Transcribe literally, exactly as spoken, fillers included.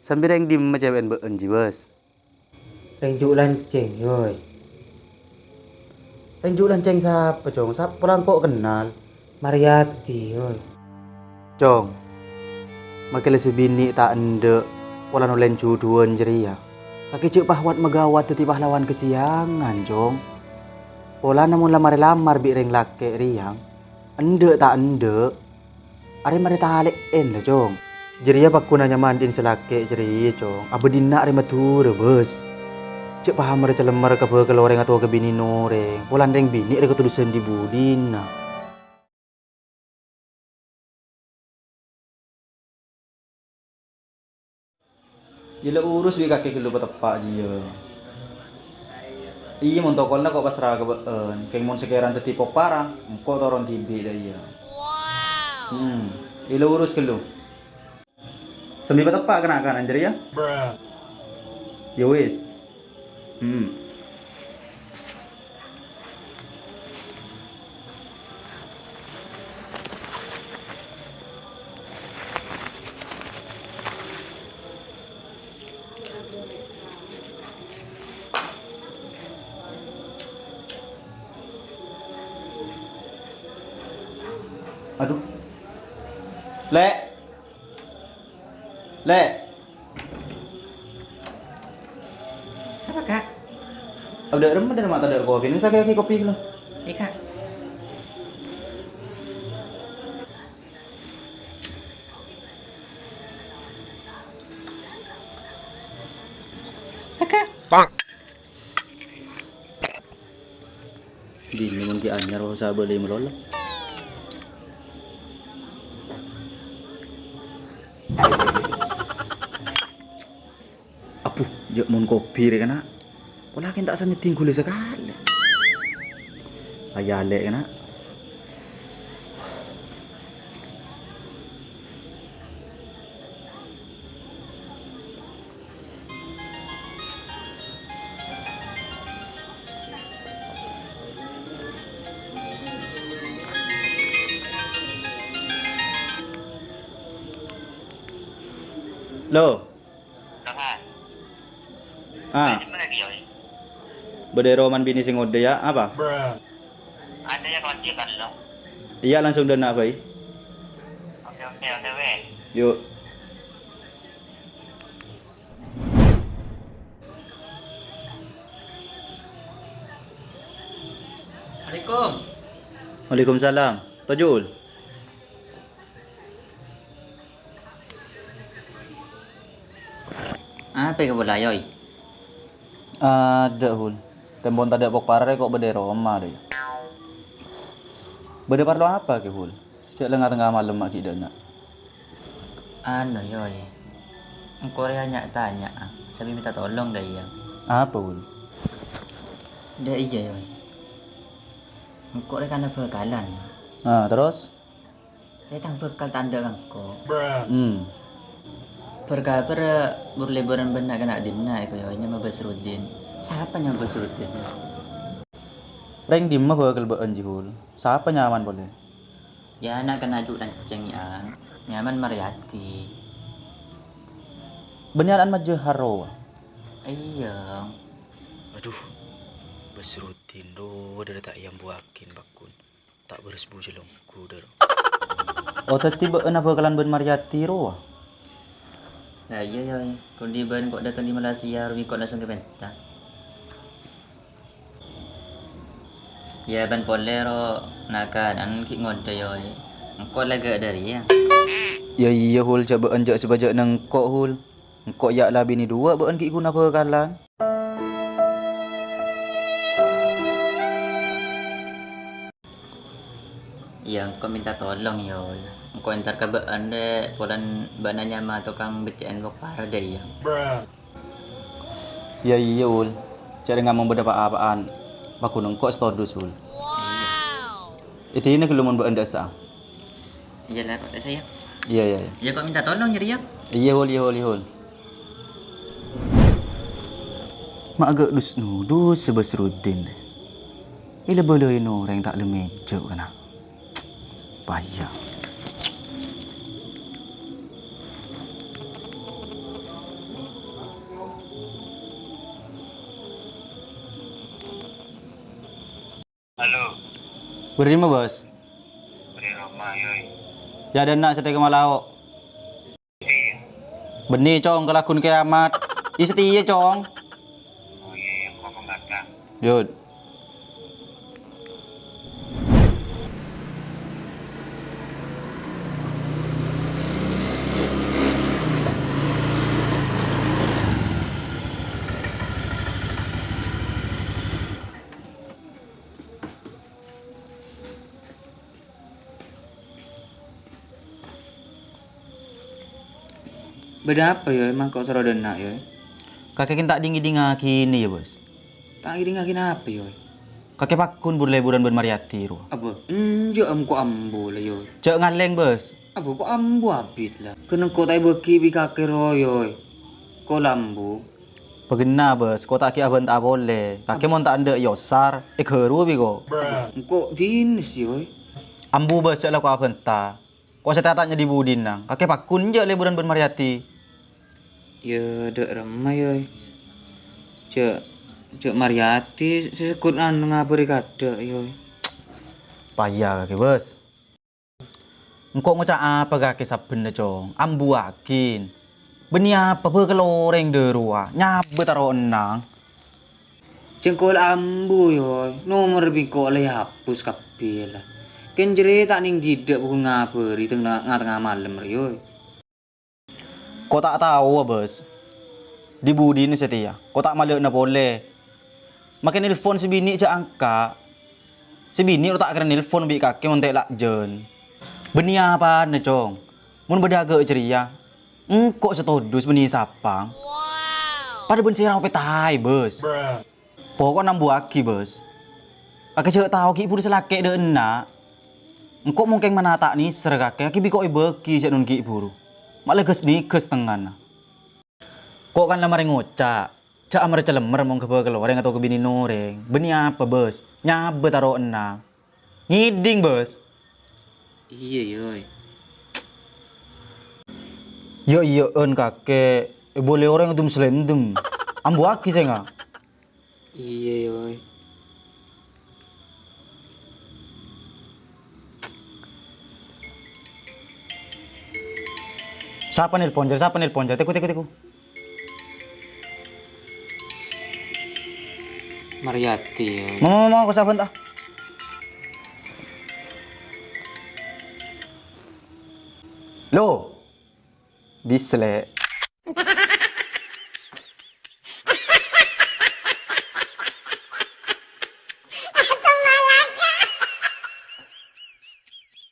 Sambi rèng dimma cèwè'en bâ'en, Ji Bos? Rèng ju' lancèng, Yoy. Rèng ju' lancèng sapa, Cong? Sapa la engko' kennal? Mariyati, Yoy. Cong, makè la sè binè' ta' endâ' polana ollèna jhudhuwân jârèya. Kakè jhâ' pahwat magawat dhâddhi pahlawan kasiyangan, Cong. Polana mon la marè lamar bi' rèng lakè' rèya, endâ' ta' endâ', arè marè talè'en la, Cong. Jârèya pagghun anyaman dhin sè lakè' jârèya, Cong. Abâdina arè Madhurâ, Bos. Jhâ' pahamma rè-calemma rè ka bhâkalla orèng otabâ ka binèna orèng. Polana rèng binè' rè katodusân dhi-budina. Iyâ la urus bi' kakè ghâllu pateppa' jiyâ. Iyâ, mon tokolna ko' pasra ka bâ'en, kèng mon sakèrana dhâddhi pokpara, engko' toron dhibi' la iyâ. Hmm, iyâ la urus ghâllu. Sambi pateppa' kana'-kana' jârèya. Ya wis. Hmm. Aduh. Lè'. Lè'. Apa, Kak? Abdhâ' remma dâri ma' tadâ' kopi. Neng sakè'aghi kopi ghâllu. Iyâ, Kak. Kakak. Binè mon ghi' anyar, sabâlâ malolo. Abbhu, jhâ' mon kopi rè, kana'. Pola kèng ta' sanyèddhing ghulâ sakalè. Ayalè, kana'. Lo. Lo, Kak. Ah. Bâdâ è roma binè sè ngodâ, yâ? Apa? Ada ya, kawan dia kan, lo. Iyâ, langsung dâna' bhâi. Oke, oke, oke, weh. Yuk. Assalamualaikum. Waalaikumsalam. Tojul. Apa kabâlâ, Yoy? Adâ', Hul. Tempon tadâ' pokpara rè ko' bâdâ è roma rè. Bâdâ parlo apa, Kè, Hul? Jhâ' lengnga-tengnga malem ma' ghi' dâna'. Anu, Yoy. Engko' rè nya'-tanya'a, sambi minta tolong dâ' iyâ. Apa, Hul? Dâ' iyâ, Yoy. Engko' rè kana' bhâkalan. Nah, terros? Rè tang bhâkal tandhâ ka engko'. Hmm. Bâr-kabâr bur-lèbârân bân na'-kana' dinna' èkoyo'è nyama Basrudin. Sapa nyama Basrudin? Rèng dimma bhâkal bâ'ân, Jihul? Sapa nyamana polè? Yâ, na'-kana' ju' lancèng, yâ. Nyamana Maryati. Bânnè ana'na Majahar rowa? Iyâ. Adhu, Basrudin rowa dâri ta' èambuwâghin, Pakkun. Ta' bârâs bujâ longghu, dâro. Oh, dhâddhi bâ'na bhâkalan bân Maryati rowa? Lah iyâ, Yoy. Kondi bân ko' dâteng dâri Malaysia, rowa ko' langsung ka pènta. Yâ, bân polè ro na'-kana' ghi' ngodâ, Yoy. Engko' la ghâ' dâri, yâ. Yâ iyâ, Hul, jhâ' bâ'ân jhâ' sabâjâ' nengko', Hul. Engko' yâ' la binè duwâ' bâ'ân ghi' ghuna bhâkalan. Iyâ, engko' minta tolong, Yoy. Engko' entar ka bâ'ân, rè, polana bâ'na nyama tokang beccè'an pokpara dâ' iyâ. Yâ iyâ, Ul. Jhâ' rèng amon bâdâ pa-apa'an, paghun engko' sè todus, Ul. Èdina ghâllu mon bâ'ân dâ' essa. Iyâ la, ko' dâ' essa, yâ. Iyâ, iyâ, iyâ. Yâ, ko' minta tolong jârèya. Iyâ, Ul, iyâ, Ul, iyâ, Ul. Ma' ghâ' dus-nodus sè Basrudin, rè. Èla bâlâi orèng ta' la mèjâ, kana'. Paya. Halo. Bâdâ dimma, Bos? Bâdâ è roma, Yoy. Yâ, dâ' enna' satèya ka Malao. Iyâ. Bânnè, Cong, kalaghun kiamat. Iyâ, satèya, Cong. Oh, iyâ, iyâ, engko' mangkata. Yud. Bâdâ apa, Yoy? Mangko soro dâ' enna', Yoy? Kakè kèng ta' ding-ngèdingngaghinè, yâ, Bos. Ta' ngèdingngaghinè apa, Yoy? Kakè pagghun buru-leburan bân Mariyati, rowa. Apa? Enjâ', engko' ambu la, Yoy. Jhâ' ngalèng, Bos. Apa, ko' ambu abit la? Kèng engko' ta' èbâghi bi' kakè, rowa, Yoy. Ko' la ambu. Paghenna, Bos, ko' ta' ghi' abânta polè. Kakè mon ta' endâ' èosar, èghâruwâ bi' ko'. Engko' dinah, Yoy. Ambu, Bos, jhâ' la ko' abânta. Ko' sè ta' tanya di budina. Kakè pagghun jhâ' leburan bân Mariyati. Yâ, dâ' remma, Yoy. Jhâ', jhâ' Mariyati sè segghut anu ngabâri kaadâ', Yoy. Paya kakè, Bos. Engko' ngoca' apa kakè sabbhânna, Cong? Ambuwâghin. Bânnè apa bhâkal orèng dâ' rowa? Nyabâ taro' ennang. Jhâ' engko' la ambu, Yoy. Nomor bi' ko' la èhapus kabbhi la. Kèng jârèya ta' nèng ghi' dâ' pagghun ngabâri tengnga-, nga-tengnga malem rè, Yoy. Ko' ta' taowa, Bos. Di budina satèya, ko' ta' malè'na polè. Makè nelpon sè binè' jhâ' angka'. Sè binè' ro ta' kèra nelpon bi' kakè mon ta' lajân. Bânnè apana, Cong? Mon bâdâ aghâ' jârèya, engko' sè todus bânnè sapang. Padâ bân sè rawa pètaè, Bos. Poko'na ambuwâghi, Bos. Kakè jhâ' tao ghi' buru sè lakè' dâ' enna'. Engko' mon kèng manata' nèser kakè, kakè bi' ko' èbâghi jhâ' non ghi' buru. Ma' la ghâs-nèghâs tengngana. Ko' kan la marè ngoca', jhâ' amar-calemmer mon ka bhâkal orèng otabâ ka binèna orèng. Bânnè apa, Bos? Nyabâ taro' ennang. Ngèding, Bos. Iyâ, Yoy. Yâ, iyâ'ân, kakè. Èbulâi orèng èdem-salèndem. Ambuwâghi sènga'. Iyâ, Yoy. Sapa nelpon, Jâr? Sapa nelpon, Jâr? Teku, teku, teku. Mariyati, Yoy. Mau, mau, mau, ko' sabbhân, ta? Lo. Dislek.